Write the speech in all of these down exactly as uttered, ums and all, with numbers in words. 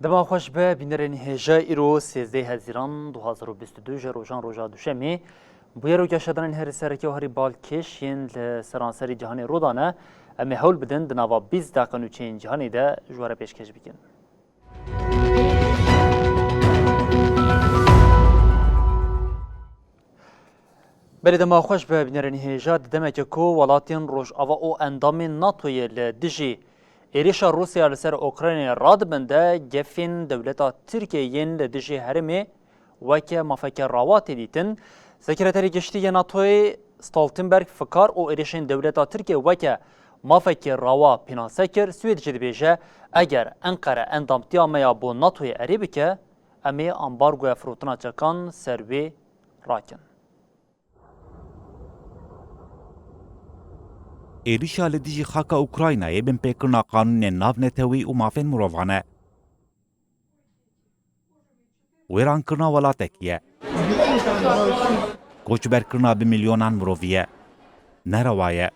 Dema xweş be, bînerên hêja, îro sêzdeh Hezîran du hazar û bîst û du ji rojan roja duşemê. Bûyer û geşedanên herî sereke û herî balkêş yên li seranserî cîhanê rû dane, em ê hewl bidin di nava bîst deqe nûçeyên cîhanê de ji we re pêşkêş bikin. Belê, dema xweş be, bînerên hêja. Di demeke ku welatên Rojava û endamên NATOyê li dijî êrişa Rûsya li ser Ukraynayê radibin de, gefên dewleta Tirkiyê yên li dijî herêmê weke mafeke rawa tê dîtin. Sekreterê Giştî yê NATOyê Stoltenberg fikar û êrişên dewleta Tirkiyê weke mafekê rawa pênase kir. Swêd jî dibêje, eger Enqere endamtiya me ya bo NATOyê erê bike, em ê ambargoya firotina çekan ser wê rakin. Êrişa li dijî xaka Ukraynayê binpêkirina qanûnên navnetewî û mafên mirovan e. Wêrankirina welatekî ye. Koçberkirina bi milyonan mirovî ye. Nerewa ye.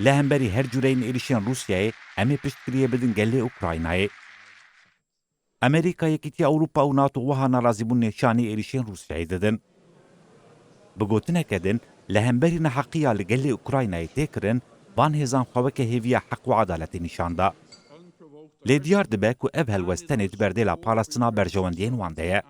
Li hemberî her cûreyên êrişên Rûsyayê, em ê piştgiriyê bidin gelê Ukraynayê. Amerîka, Yekîtiya Ewropa û NATO wiha nerazîbûn nîşanî êrişên Rûsyayê didin. Bi gotineke din, li hemberî neheqiya li gelê Ukraynayê tê kirin, van hêzan xwe weke hêviya heq û edaletê nîşan da. Lê diyar dibe ku ev helwest tenê di berdêla parastina berjewendiyên wan de ye.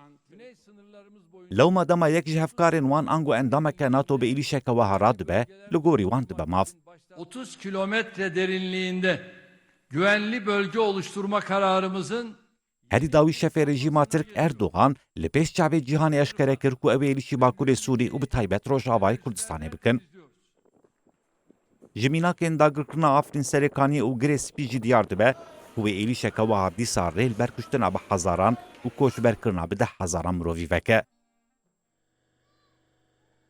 Lewma dema yek ji hevkarên wan ango endameke NATO bi êrişeke wiha radibe, li gorî wan dibe maf. Otuz kilometre derinliğinde güvenli bölge oluşturma kararımızın Herî dawî şefê rejîma Tirk Erdogan li pêş çavê cîhanê eşkere kir ku ew ê êrişî Bakurê Sûrî û bi taybet Rojavayê Kurdistanê bikin. Ji mînakên dagirkirina Afrîn, Serê Kaniyê û Girê Spî jî diyar dibe ku wê êrişeke wiha dîsa rê li ber kuştina bi hezaran û koçberkirina bi deh hezaran mirovî veke.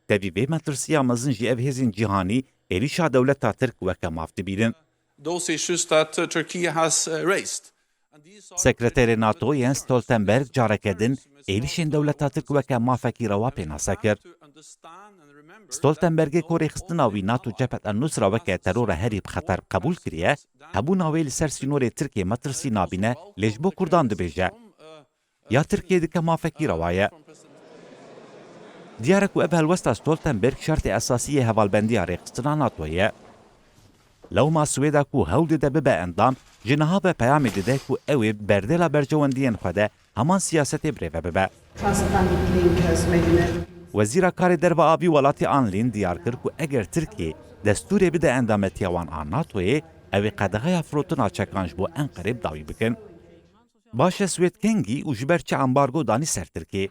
Tevî vê metirsiya mezin jî ev hêzên cîhanî êrişa dewleta Tirk weke maf dibînin. Those issues that, uh, Turkey has, uh, raised. Sekreterê NATO Jens Stoltenberg careke din êrişên dewleta Tirk weke mafekî rewa pênase kir. Stoltenbergê ku rêxistina wî NATO Cephet el Nusra weke terora herî bi xeter qebûl kiriye, hebûna wê li ser sînorê Tirkiyê metirsî nabîne, lê ji bo Kurdan dibêje, ya Tirkiyê dike mafekî rewa ye. Diyar e ku ev helwesta Stoltenberg şertê esasî yê hevalbendiya rêxistina NATO ye. Lewma Swêda ku hewl dide bibe endam, ji niha ve peyamê dide ku ew ê bi berdêla berjewendiyên xwe de heman siyasetê birêve bibe. Transatlantic link has made an Wezîra Karê Derve a vî welatî Ann Linde diyar kir ku eger Tirkiyê destûrê bide endametiya wan a NATOyê, ew ê qedexeya firotina çekan ji bo Enqerê bi dawî bikin. Baş e, Swêd kengî û ji ber çi ambargo danî ser Tirkiyê?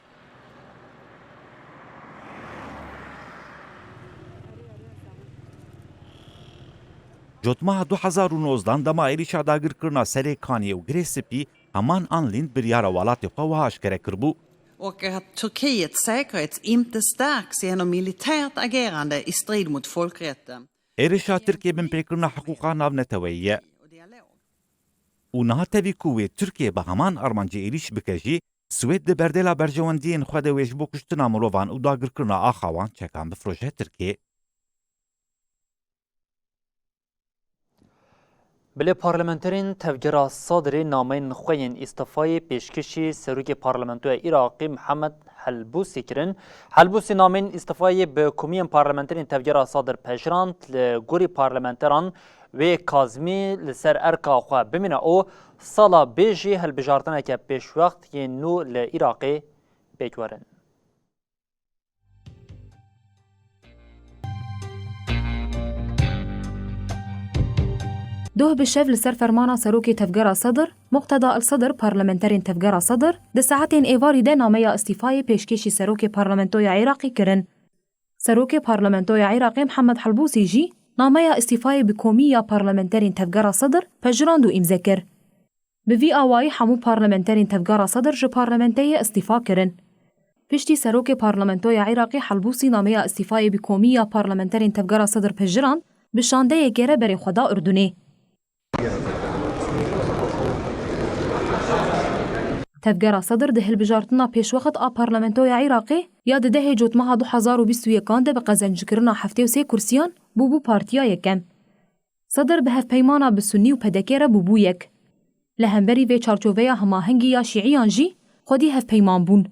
Cotmeha du hezar û nozdan dema êrîşa dagirkirina Serê Kaniyê û Girê Spî, heman Ann Linde biryara welatê xwe wiha aşkere kiribû. Och att Turkiets säkerhet inte stärks genom militärt agerande i strid mot folkrätten. Êrişa Tirkiyê binpêkirina hiqûqa navneteweyî ye. Û niha tevî ku wê Tirkiye bi heman armancê êrîş bike jî, Swêd di berdêla berjewendiyên xwe de wê ji bo kuştina mirovan û dagirkirina axa wan çekan bifroşe Tirkiyê. Bilê parlamenterên Tevgera Sadirê nameyên xwe yên îstîfayê pêşkêşî Serokê Parlamentoya Iraqê Mihemed Helbûsî kirin. Helbûsî nameyên îstîfayê bi komiyên parlamenterên Tevgera Sadir pejirand. Li gorî parlamenteran, wê Kazmî li ser erka xwe bimîne û sala bê jî hilbijartineke pêşwext yên nû li Iraqê pêk werin. Doh bi şev li ser fermana serokê tevgera Sedir, Muqteda El Sedir, parlamenterên tevgera Sedir di saetên êvarî de nameya îstîfayê pêşkêşî serokê parlamentoya Iraqê kirin. Serokê parlamentoya Iraqê Mihemed Helbûsî jî nameya îstîfayê bi komî ya parlamenterên tevgera Sedir pejirand û îmze kir. Bi vî awayî hemû parlamenterên tevgera Sedir ji parlamenteyê îstîfa kirin. Piştî serokê parlamentoya Iraqê Helbûsî nameya îstîfayê bi komî ya parlamenterên tevgera Sedir pejirand, bi şandeyekê re berê xwe da Urdunê. Tevgera Sedir di hilbijartina pêşwext a parlamentoya Iraqê ya di dehê Cotmeha du hezar û bîst û yekan de bi qezencikirina heftê û sê kursiyan bûbû partiya yekem. Sedir bi hevpeymana bi Sunnî û P D K re bûbû yek. Li hemberî vê çarçoveya hemahengî ya Şîiyan jî xwedî hevpeyman bûn.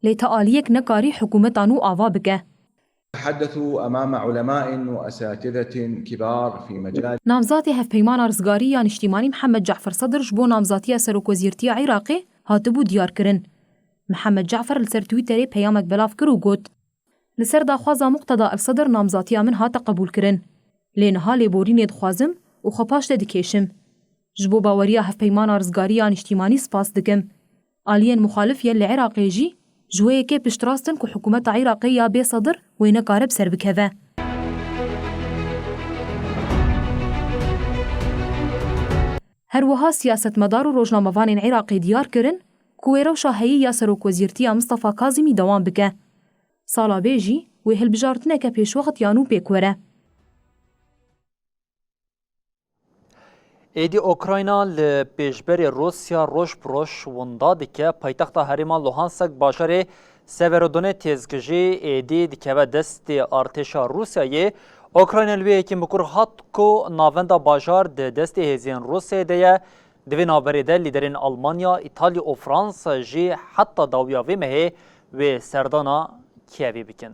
Lê ti aliyek nekarî hikûmeta nû ava bike. تحدثوا أمام علماء وأساتذة كبار في مجال Namzatê Hevpeymana Rizgarî ya Niştîmanî Mihemed Cafer Sedir ji bo namzatiya serokwezîrtiya Iraqê hatibû diyarkirin. Mihemed Cafer li ser Twitterê peyamek belav kir û got, Li ser daxwaza Muqteda El Sedir namzatiya min hate qebûlkirin. Lê niha lêborînê dixwazim û xwe paş de dikêşim. Ji bo baweriya Hevpeymana Rizgarî ya Niştîmanî spas dikim. Aliyên muxalif yên li Iraqê jî ji wê yekê piştrast in ku hikûmeta Iraqê ya bê Sedir wê nekare bi ser bikeve. Her wiha siyasetmedar û rojnamevanên Iraqê diyar kirin ku wê rewşa heyî ya serokwezîrtiya Mistefa Kazimî dewam bike. Sala bê jî wê hilbijartineke pêşwext ya nû pêk were. Êdî Ukrayna li pêşberî Rûsya roj bi roj winda dike. Paytexta herêma Luhansk bajarê Severodonetsk jî êdî dikeve destê artêşa Rûsyayê. Ukrayna li wê yekê mikur hat ku navenda bajar di destê hêzên Rûsyayê de ye. Di vê navberê de lîderên Almanya, Îtalya û Fransa jî heta dawiya vê mehê wê serdana Kiyevê bikin.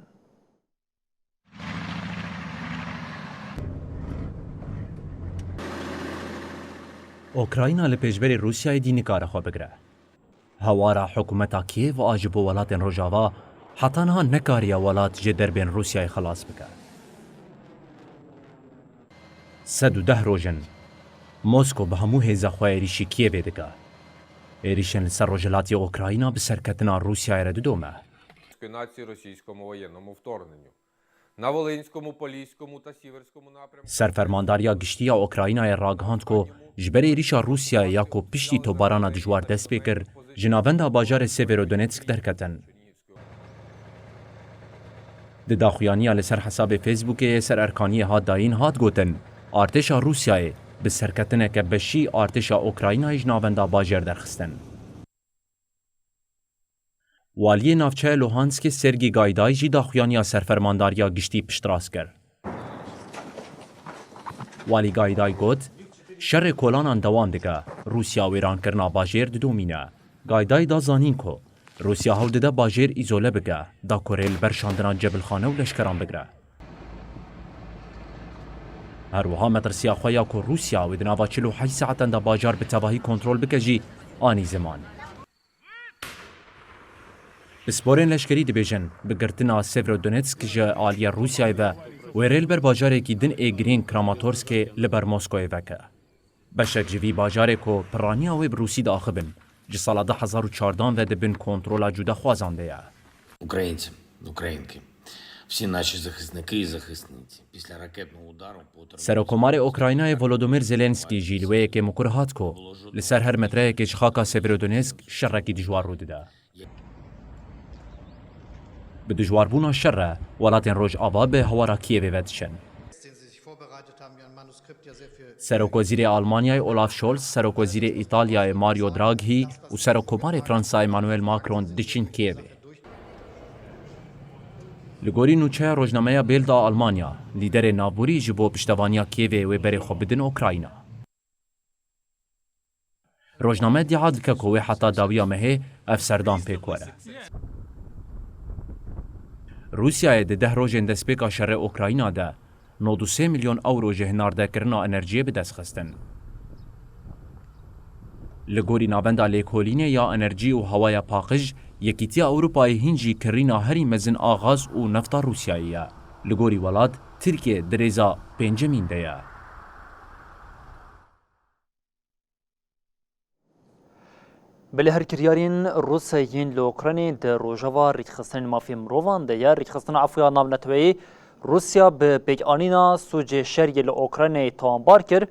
Ukrayna li pêşberî Rûsyayê dî nikare xwe bigire. Hewara hikûmeta Kîev a ji bo welatên Rojava heta niha nekariye welat ji derbên Rûsyayê xelas bike. Sed û deh roj in Mosko bi hemû hêza xwe êrîşî Kîevê dike. Êrîşên li ser rojhilatî Ukrayna bi serketina Rûsyayê re didome. Нації російському воєнному вторгненню. На Волинському, Поліському та Сіверському напрямку. Serfermandariya Giştî ya Ukraynayê ragihand ku ji ber êrîşa Rûsyayê ya ku piştî tobarana dijwar dest pê kir, ji navenda bajarê Severodonetsk derketin. Di daxuyaniya li ser hesabê Facebookê yê ser Erkaniyê hat dayîn hat gotin, artêşa Rûsyayê bi serketineke beşî artêşa Ukraynayê ji navenda bajêr derxistin. Waliyê navçeya Luhanskê Sergî Gayday jî daxuyaniya serfermandariya giştî piştrast kir. Walî Gayday got, Şerê kolanan dewam dike, Rûsya wêrankirina bajêr didomîne. Gayday da zanîn ku Rûsya hewl dide bajêr îzole bike, da ku rê li ber şandina cebilxane û leşkeran bigire. Her wiha metirsiya xwe ya ku Rûsya wê di nava çil û heşt saetan de bajar bi tevahî kontrol bike jî anî ziman. Pisporên leşkerî dibêjin, bi girtina Severodonetsk ji aliyê Rûsyayê ve wê rê li ber bajarekî din ê girîng Kramatorskê li ber Moskoyê veke. Beşek ji vî bajarê ku piraniya wê bi Rûsî diaxivin, ji sala du hezar û çardan ve di bin kontrola cûdexwazan de ye. Українці, українки, всі наші захисники і захисниці після ракетного удару по Serokomarê Ukraynayê Volodymyr Zelensky jî li wê yekê mikur hat ku li ser her metreyekê ji xaka Severodonetsk şerekî dijwar rû dide. Bi dijwarbûna şer re welatên Rojava bi hewara Kiyevê ve diçin. Serokwezîrê Almanyayê Olaf Scholz, Serokwezîrê Îtalyayê Mario Draghi û Serokkomarê Fransa Emmanuel Macron diçin Kiyevê. Li gorî nûçeya rojnameya Bild a Almanya, lîderê navborî ji bo piştevaniya Kiyevê wê berê xwe bidin Ukrayna. Rojname îdia dike ku wê heta dawiya mehê ev serdam pêk were. Rûsyayê di deh rojên destpêka şerê Ukrayna de nod û sê milyon ewro ji hinardekirina enerjiyê bi dest xistin. Li gorî Navenda Lêkolînê ya Enerjî û Hewaya Paqij, Yekîtiya Ewropayê hîn jî kirîna herî mezin a gaz û nefta Rûsyayê ye. Li gorî welat, Tirkiye di rêza pêncemîn de ye. Belê, her kiryarên Rûsya yên li Ukraynê di rojeva rêkxistinên mafê mirovan de ye. Rêkxistina Efû ya Navneteweyî Rûsya bi pêkanîna sûcê şer yê li Ukraynayê tawanbar kir.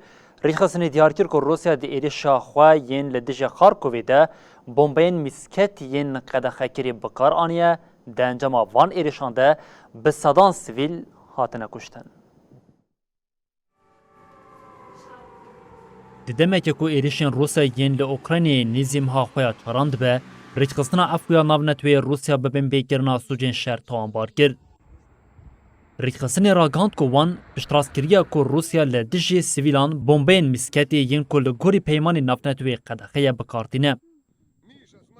Rêkxistinê diyar kir ku Rûsya di êrişa xwe yên li dijî Xarkovê de bombeyên mîsket yên qedexekirî bi kar aniye. Di encama van êrişan de bi sedan sivîl hatine kuştin. Di demeke ku êrişên Rûsya yên li Ukraynayê nîzî meha xwe ya çaran dibe, Rêkxistina Efû ya Navneteweyê Rûsya bi binpêkirina sûcên şer tawanbar kir. Rêkxistinê ragihand ku wan piştrastkiriye ku Rûsya li dijî sivîlan bombeyên mîsketê yên ku li gorî peymanê navneteweyê qedexe ye bi kar tîne.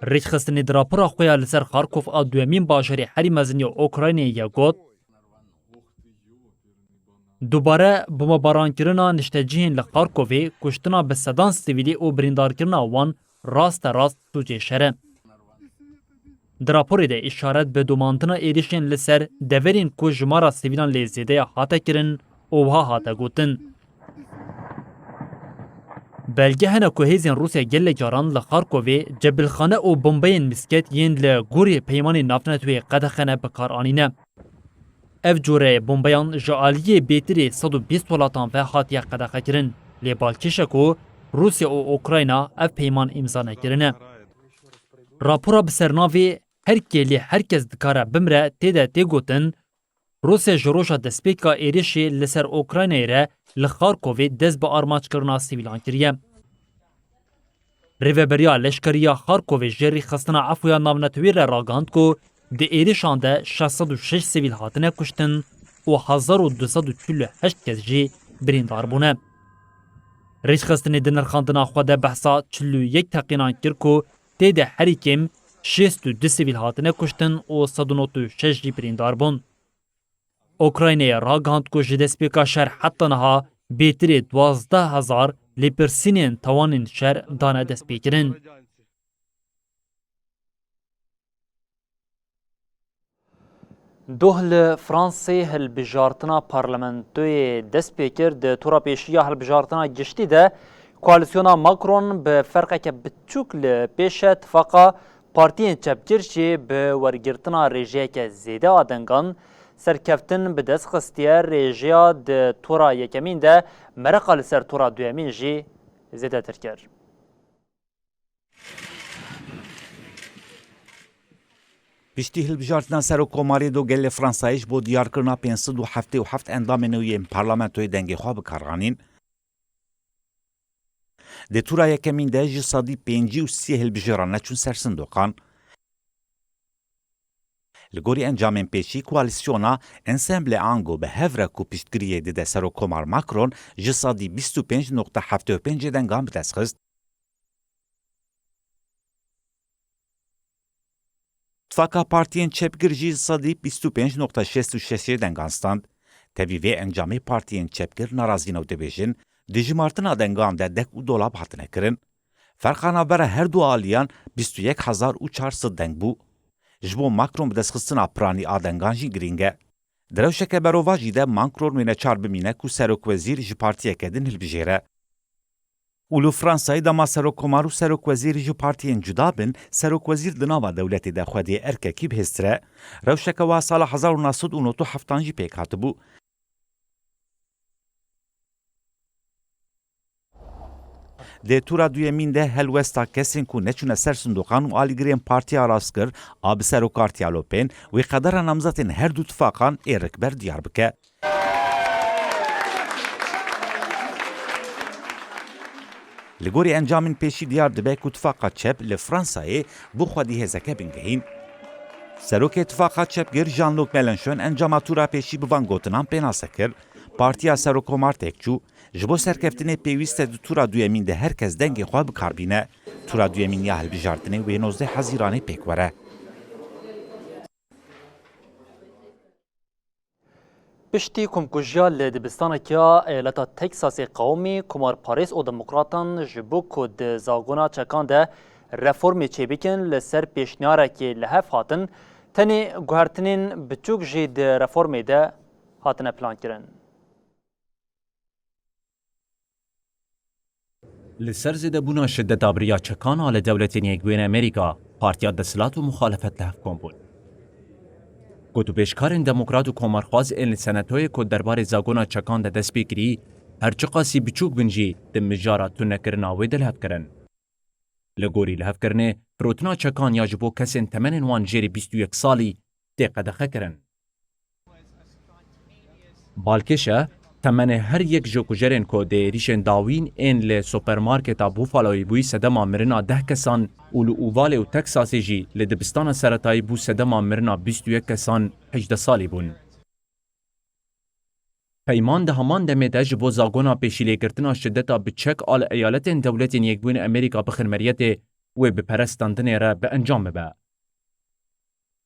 Rêkxistinê di rapora xwe ya li ser Xarkov a duyemîn bajarê herî mezin ya Ukraynayê ye got, Dubare bombebarankirina niştecihên li Xarkovê, kuştina bi sedan sivîlî û birîndarkirina wan raste rast sûcê şer e. Di raporê de îşaret bi domantina êrişên li ser deverên ku jimara sivîlan lê zêde ye hate kirin û wiha hate gotin, Belge hene ku hêzên Rûsya gelek caran li Xarkovê cebilxane û bombeyên misket yên li gorî peymanê navneteweyê qedexe ne bi kar anîne. Ev cûre bombeyan ji aliyê bêtirî sed û bîst welatan ve hatiye qedexekirin, lê balkêş e ku Rûsya û Ukrayna ev peyman îmza nekirine. Rapora bi sernavê Her kê lê her kes dikare bimre tê de tê gotin, Rûsya ji roja destpêka êrişê li ser Ukraynayê re li Xarkovê dest bi armanckirina sivîlan kiriye. Rêveberiya Leşkeriya Xarkovê ji Rêxistina Efû ya Navnetewî re ragihand ku di êrişan de şeş sed û şeş sivîl hatine kuştin û hezar û du sed û çil û heşt kes jî birîndar bûne. Rêxistinê di nirxandina xwe de behsa çil û yek teqînan kir ku tê de herî kêm şêst û du sivîl hatine kuştin û sed û nod û şeş jî birîndar bûn. Ukraynayê ragihand ku ji destpêka şer heta niha bêtirê duwazdeh hezar lêpirsînên tawanên şer dane destpêkirin. Doh li Fransê hilbijartina parlamentoyê dest pê kir. Di tura pêşî ya hilbijartina giştî de koalîsyona Macron bi ferqeke biçûk li pêş e. Tifaqa partiyên çepgir jî bi wergirtina rêjeyeke zêde a dengan serkeftin bi dest xistiye. Rêjeya di tura yekemîn de mereqa li ser tura duyemîn jî zêdetir kir. Piştî hilbijartina Serokomarê do gelê Fransayê ji bo diyarkirina pênc sed û heftê û heft endamên nû yên parlamentoyê dengê xwe bi kar anîn. Di tura yekemîn de ji sedî pêncî û sê hilbijêran neçûn ser sindoqan. Li gorî encamên pêşî, koalîsyona Ensemble Ango bi hev re ku piştgiriyê dide Serokomar Macron ji sedî bîst û pênc nokta heftê û pêncê dengan bi dest xist. Tifaka partiyên çepgir jî sedî bîst û pênc nokta şêst û şeşê dengan stand. Tevî vê encamê partiyên çepgir narazî ne û dibêjin, di jimartina dengan de dek û dolab hatine kirin. Ferqa navbera her du aliyan bîst û yek hezar û çar sed deng bû. Ji bo Macron bi destxistina piranî a dengan jî girîng e. Di rewşeke berovajî de Macron wê neçar bimîne ku serokwezîr ji partiyeke din hilbijêre. Û li Fransayê dema serokkomar û serokwezîr ji partiyên cuda bin, serokwezîr di nava dewletê de xwediyê erkekî bihêztir e. Rewşeke wa sala hezar û neh sed û nod û heftan jî pêk hatibû. Di tura duyemîn de helwesta kesên ku neçûne ser sindoqan û alîgirên partiya rastgir a bi serokartiya Le Pen wê qedera namzetên her du tifaqan ê rikber diyar bike. Li gorî encamên pêşî diyar dibe ku tifaqa çep li Fransayê bû xwedî hêzeke bingehîn. Serokê tifaqa çepgir Jean-Luc Mélenchon encama tura pêşî bi van gotinan pênase kir, Partiya Serokomar têk çû, ji bo serkeftinê pêwîst e di tura duyemîn de her kes dengê xwe bi kar bîne. Tura duyemîn ya hilbijartinê wê nozdeh Hezîranê pêk were. Piştî komkujiya li dibistaneke ya eyaleta Texasê qewimî komarparêz û demokratan ji bo ku di zagona çekan de reformê çêbikin, li ser pêşniyarekê li hev hatin, tenê guhertinên biçûk jî di reformê de hatine plankirin. Li ser zêdebûna şideta bi riya çekan a li Dewletên Yekbûyî yên Amerîka, Partiya Desthilat û muxalefet li hev kom bûn. Gotûbêjkarên demokrat û komarxwaz ên li senatoyê ku derbarê zagona çekan de dest pê kirî, her çiqasî biçûk bin jî di mijara tunekirina wê de li hev kirin. Li gorî lihevkirinê, firotina çekan ya ji bo kesên temenên wan jêrî bîst û yek salî tê qedexekirin. Balkêş e, temenê her yek ji kujerên ku di êrîşên dawîn ên li supermarketa Buffaloyê bûyî sedema mirina deh kesan û li Uvalê û Texasê jî li dibistana seretayî bû sedema mirina bîst û yek kesan hejdeh salî bûn. Peyman di heman demê de ji bo zagona pêşîlêgirtina şideta bi çek a li eyaletên Dewletên Yekbûyî yên Amerîka bixin meriyetê, wê bi perestandinê re bi encam bibe.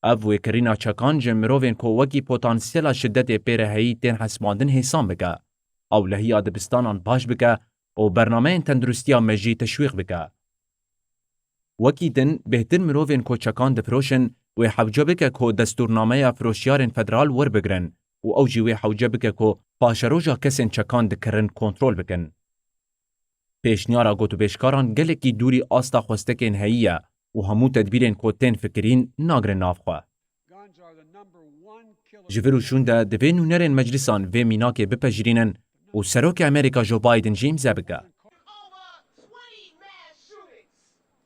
Ev wêkirîna çekan ji mirovên ku wekî potansiyela şidetê pê re heyî tên hesibandin hêsan bike, ewlehiya dibistanan baş bike û bernameyên tenduristiya me jî teşwîq bike. Wekî din, bêhtir mirovên ku çekan difiroşin, wê hewce bike ku destûrnameya firoşiyarên federal werbigirin û ew jî wê hewce bike ku paşeroja kesên çekan dikirin kontrol bikin. Pêşniyara gotûbêjkaran gelekî dûrî asta xwestekên heyî ye û hemû tedbîrên ku tên fikirîn nagrin nav xwe. Ji vir û şûn de divê nûnerên meclisan vê mînakê bipejirînin û Serokê Amerîka Joe Biden jî îmze bike.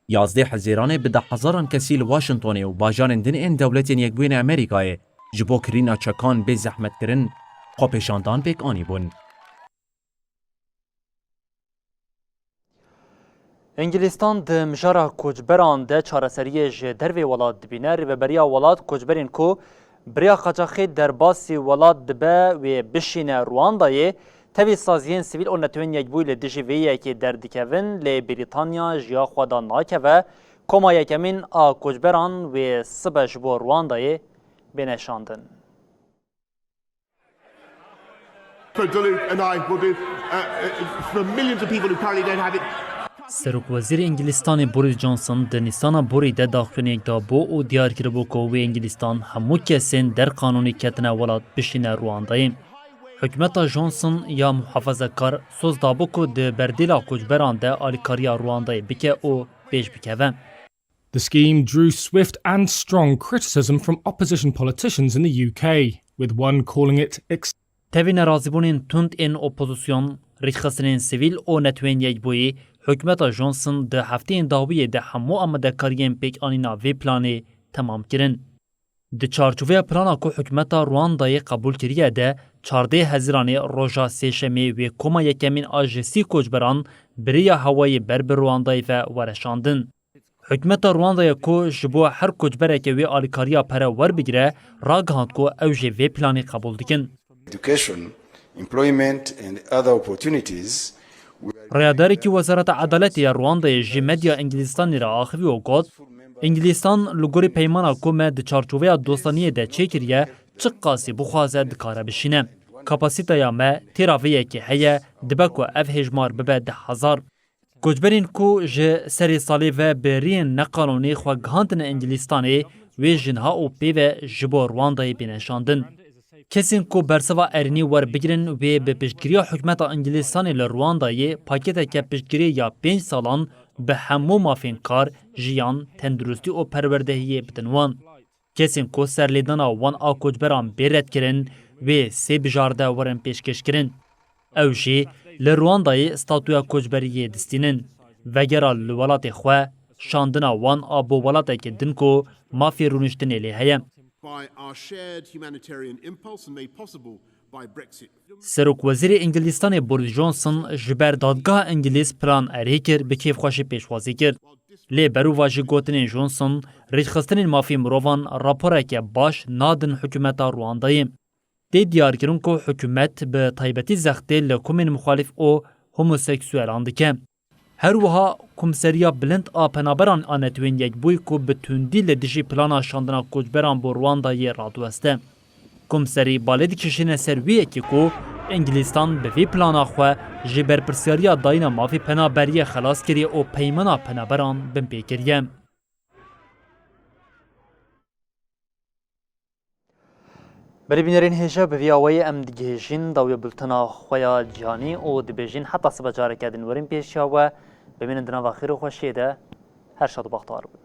Yazdeh Hezîranê bi dehhezaran kesî li Washingtonê û bajarên din ên Dewletên Yekbûyî yên Amerîkayê ji bo kirîna çekan bê zehmetkirin xwepêşandan pêk anîbûn. Îngilîstan di mijara koçberan de çareseriyê ji dervê welat dibîne. Rêveberiya welat koçberên ku bi riya qaçaxê derbasî welat dibe wê bişîne Rwandayê, tevî saziyên sivîl û netewên yekbûyî li dijî vê yekê derdikevin, lê Brîtanya ji ya xwe de nakeve. Koma yekemîn a koçberan wê sibe ji bo Rwandayê bêne şandin. So Duluth and I will do, uh, uh, for millions of people who currently don't have it. Serokwezîrê Îngilîstanê Boris Johnson di Nîsana borî de daxuyaniyek da bo û diyar kiribû ku wê Îngilîstan hemû kesên der qanûnî ketine welat bişîne Rwandayê. Hikûmeta Johnson ya muhafazekar soz dabû ku di berdêla koçberan de alîkariya Rwandayê bike û pêş bikeve. The scheme drew swift and strong criticism from opposition politicians in the U K, with one calling it ex- Tevî nerazîbûnên tund ên opozîsyon, rêxistinên sivîl û netewên yekbûyî, hikûmeta Johnson di hefteyên dawiyê de hemû amadekariyên pêkanîna vê planê temam kirin. Di çarçoveya plana ku hikûmeta Rwandayê qebûl kiriye de, çardeh Hezîranê roja sêşemê wê koma yekemîn a ji sî koçberan bi rêya hewayê ber bi Rwandayê ve were şandin. Hikûmeta Rwandayê ku ji bo her koçbereke wê alîkariya pere werbigire, ragihand ku ew jî vê planê qebûl dikin. Education, employment and other opportunities. Rêyadarekî Wezareta Edaletê ya Rwandayê ji medya Îngilîstanê re axivî û got, Îngilîstan li gorî peymana ku me di çarçoveya dostaniyê de çêkiriye, çiqasî bixwaze dikare bişîne. Kapasîteya me têra vê yekê heye, dibe ku ev hêjmar bibe deh hezar. Koçberên ku ji serê salê ve bi rêyên neqanûnî xwe gihandine Îngilîstanê, wê ji niha û pê ve ji bo Rwandayê bêne şandin. Kesên ku bersiva erênî werbigirin, wê bi piştgiriya hikûmeta Îngilîstanê li Rwandayê paketeke piştgirî ya pênc salan bi hemû mafên kar, jiyan, tenduristî û perwerdehiyê bidin wan. Kesên ku serlêdana wan a koçberan bê redkirin, wê sê bijarde werin pêşkêşkirin. Ew jî li Rwandayê statuya koçberiyê distînin. Vegera li welatê xwe, şandina wan a bo welatekî din ku mafê rûniştinê lê heye. By our shared humanitarian impulse and made possible by Brexit. Serokwezîrê Îngilîstanê Boris Johnson ji ber dadgeha Îngilîz plan erê kir, bi kêfxweşî pêşwazî kir. Lê berovajî gotinên Johnson, rêxistinên mafê mirovan raporeke baş nadin hikûmeta Rwandayê. Tê diyarkirin ku hikûmet bi taybetî zextê li komên muxalîf û homoseksuelan dike. Her wiha Komseriya Bilind a Penaberan a Netewên Yekbûyî ku bi tundî li dijî plana şandina koçberan bo Rwandayê radiweste. Komserî balê dikişîne ser wê yekê ku Îngilîstan bi vî plana xwe ji berpirsiyariya dayîna mafê penaberiyê xelas kiriye û peymana penaberan binpê kiriye. Belê bînerên hêja, bi vî awayî em digihêjin dawiya bultena xwe ya cîhanî û dibêjin heta sibe careke din werin pêşiya we. Bimînin di nava xêr û xweşiyê de, her şad û baxtewar bibin.